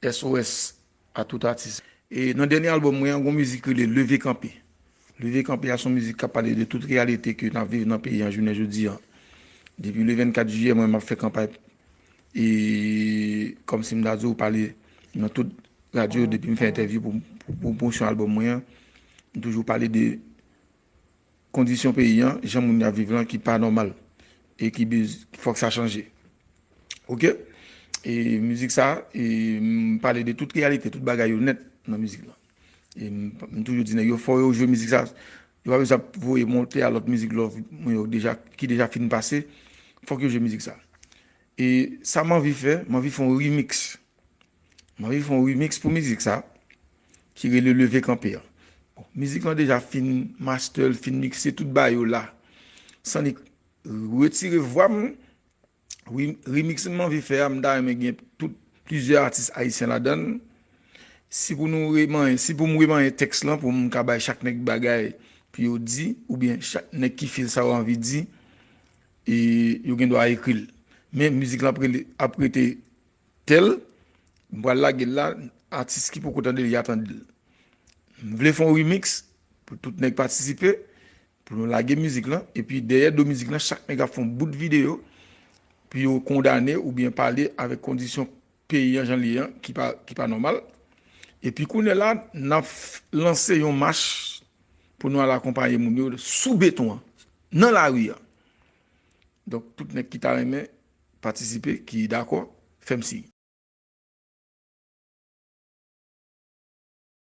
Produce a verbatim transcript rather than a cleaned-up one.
S O S a tout atis. E nan dènye albòm mwen an, gon mizik rele Leve Kanpe. Leve Kanpe a se yon mizik k ap pale de tout reyalite ke n ap viv nan peyi an jounen jodi an. Depi le vennkat jiyè, mwen, m ap fè kanpay. E kòmsi m ta di w, pale nan tout radyo, depi m fè entèvyou pou, pou, pou pwomosyon albòm mwen an, m toujou pale de kondisyon peyi an, jan moun ap viv lan ki pa nòmal e ki bez, fòk sa chanje. Oke? E mizik sa, e m pale de tout reyalite, tout bagay yo nèt nan mizik lan. E m, m toujou di nèg yo, fò yo jwe mizik sa. Yo pa bezwen ap voye monte a lòt mizik love mwen yo deja, ki deja fin pase. Fòk yo jwe mizik sa. E sa m anvi fè, m anvi fè yon remix. M anvi fè yon remix pou mizik sa, ki rele Leve Kanpe an. Bon, mizik lan deja fin master, fin mikse, tout bagay yo la. Sa annik retire vwa m. Remix m anvi fè a, m ta renmen gen tout, plizyè atis ayisyen ladan l. Si pou nou remanyen, si pou m remanyen tèks lan, pou m ka bay chak nèg bagay pou yo di, oubyen chak nèg ki fil sa yo anvi di, e yo gen dwa ekri l. Men mizik lan ap rele, ap rete tèl, m pral lage l la, atis ki poko tande l, y a tande l. M vle fè yon remix pou tout nèg patisipe, pou nou lage mizik lan, epi dèyè do mizik lan, chak nèg ap fè yon bout videyo pou yo kondane oubyen pale avèk kondisyon peyi an jan l ye an, ki pa, ki pa nòmal. Epi kounye a la, n ap f- lanse yon mach pou nou al akonpaye moun yo sou beton an, nan lari an. Donk, tout nèg ki ta renmen patisipe, ki dakò, fè m siy.